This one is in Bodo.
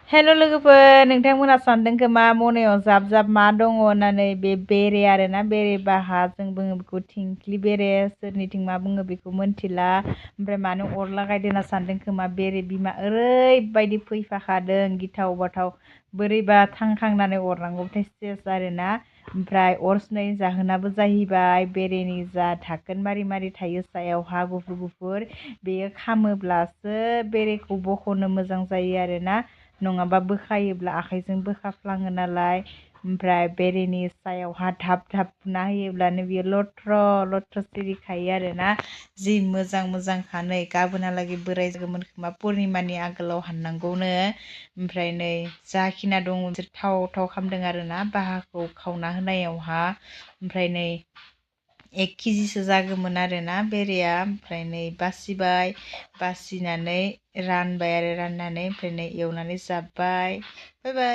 हेल' लोगोफोर नोंथांमोना सानदों खोमा मनायाव जाब जाब मा दङ होननानै बे बेरे आरोना बेरे बाहा जों बुङो बेखौ थिंख्लि बेरे सोरनिथिं मा बुङो बेखौ मोनथिला ओमफ्राय मानो अर लागायदों होनना सानदों खोमा बेरे बिमा ओरैबायदि फैफाखादों गिथाव बाथाव बोरैबा थांखांनानै अरनांगौथाय सेस आरोना ओमफ्राय अर सुनायनि जाहोनाबो जाहैबाय बेरेनि जा धाखोन मारि मारि थायो सायावहा गुफुर गुफुर बेयो खामोब्लासो बेरेखौ बख'नो मोजां जायो आरोना नङाबा बोखायोब्ला आखाइजों बोखाफ्लाङो नालाय ओमफ्राय बेरेनि सायावहा धाब धाब बुना होयोब्लानो बियो लथ्र' लथ्र' सिरिखायो आरोना जि मोजां मोजांखा नै गाबोनहालागै बोराय जागौमोन खोमा पुर्निमानि आगोलाव हाननांगौनो ओमफ्राय नै जाखिना दङ बिसोर थाव थाव खालामदों आरोना बाहाखौ खावना होनायावहा ओमफ्राय नै 1 केजिसो जागौमोन आरोना बेरेया ओमफ्राय नै बासिबाय बासिनानै रानबाय आरो राननानै ओमफ्राय नै एवनानै जाबाय बाय बाय